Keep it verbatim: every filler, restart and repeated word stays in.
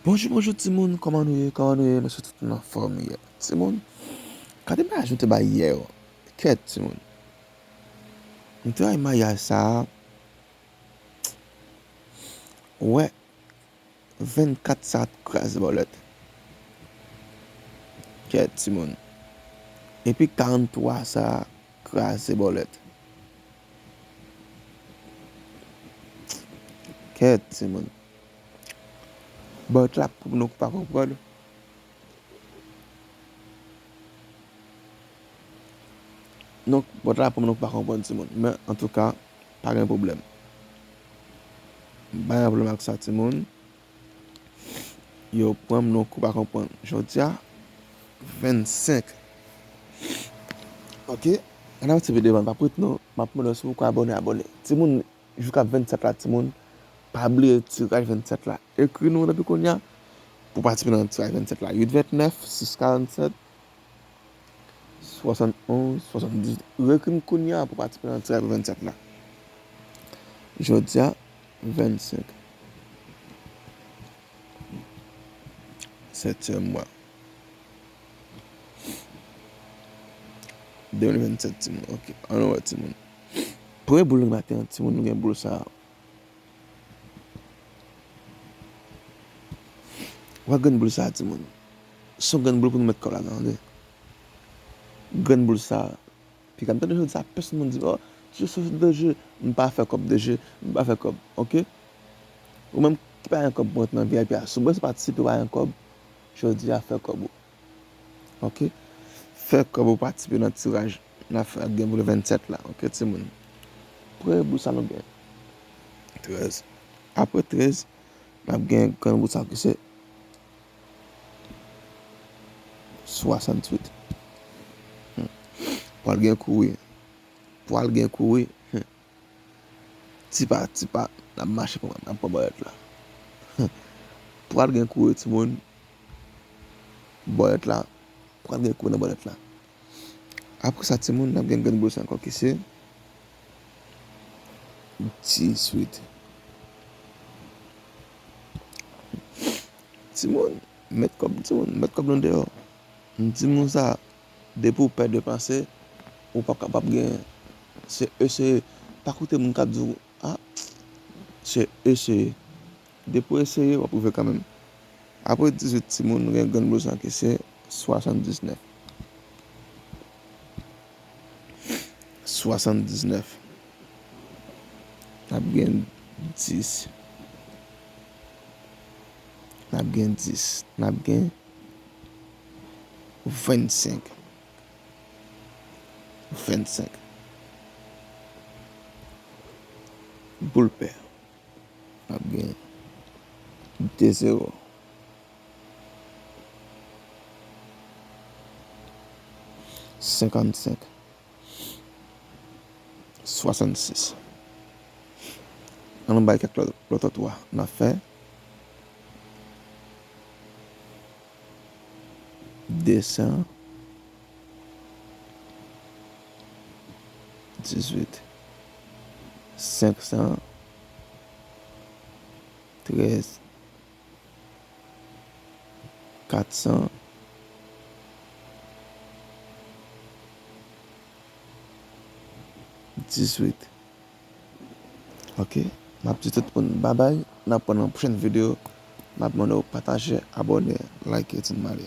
Bonjou, bonjou timoun, kòman nou ye? Kòman nou ye? M swete tout moun anfòm yè. Timoun, gade mayaj nou te bay yè yo. Kèt timoun. Nou te bay mayaj sa a. Wè, vennkat sa a t kraze bòlèt. Kèt timoun. Epi karanntwa sa a kraze bòlèt. Kèt timoun. Bòlèt la pou nou ki pa konprann. Non, bòlèt la pou nou ki pa konprann timoun. Men antouka, pa gen pwoblèm. Pa gen pwoblèm ak sa timoun. Yo pran m nan kou pa konprann. Jodi a, vennsenk. Ok? Ann avanse pi devan, pa prete non. M ap mande w si w poko abòne, abòne. Timoun, jou k ap vennsenk la, timoun, pa bliye tiraj vennsenk la. Ekri nou depi kounye a pou patisipe nan tiraj vennsenk la. Uit vennèf, sis karannsèt, swasannonz, swasanndizuit. Ekri m kounye a pou patisipe nan tiraj vennsenk la. Jodi a, vennsenk. Setyèm mwa. De mil vennsèt, timoun. Ok, ann wè, timoun. Premye boul nou maten an, timoun, nou gen boul sa a. Wè grenn boul sa a, timoun. Se yon grenn boul pou nou met kòb ladan, tande. Grenn boul sa a. Piga m tande jodi sa, pèsonn moun di, "Oh, je suis de jeu, m pa fè kòb de jeu, m pa fè kòb." Ok? Ou menm ki pa gen kòb pou antre nan V I P a, si w bezwen patisipe, w pa gen kòb, jodi a fè kòb ou. Ok? Fè kòb ou patisipe nan tiraj n ap fè, ap gen pou le vennsenk la. Ok, timoun? Premye boul sa nou gen. Trèz. Apre trèz, n ap gen grenn boul sa ki se swasanntuit. Hmm. Pral gen kouri. Pral gen kouri. Hmm. Ti pa, ti pa, n ap mache pou mwen, n ap pran bòlèt la. Hmm. Pral gen kouri, timoun. Bòlèt la. Pral gen kouri nan bòlèt la. Apre sa, timoun, n ap gen grenn boul sa ankò ki se dizuit. Timoun, met kòb, timoun, met kòb nou deyò. M di nou sa, depi w pè depanse, ou p ap kapab genyen. Se eseye. Pa koute moun k ap di w, "Ah, se eseye." Depi w eseye, w ap rive kanmenm. Apre dizuit, timoun, nou gen grenn boul sa ki se swasanndiznèf. Swasanndiznèf. N ap gen dis. N ap gen dis. N ap gen vennsenk. Vennsenk. Boul pè. N ap gen de zewo. Senkannsenk. Swasannsis. Ann nou bay kèk lòt, lòt twa. N ap fè de san dizuit, senk san trèz, kat san dizuit. Ok, m ap di tout moun babay, n ap wè nan pwochèn videyo, m ap mande w pataje, abòne, like, epi n ale.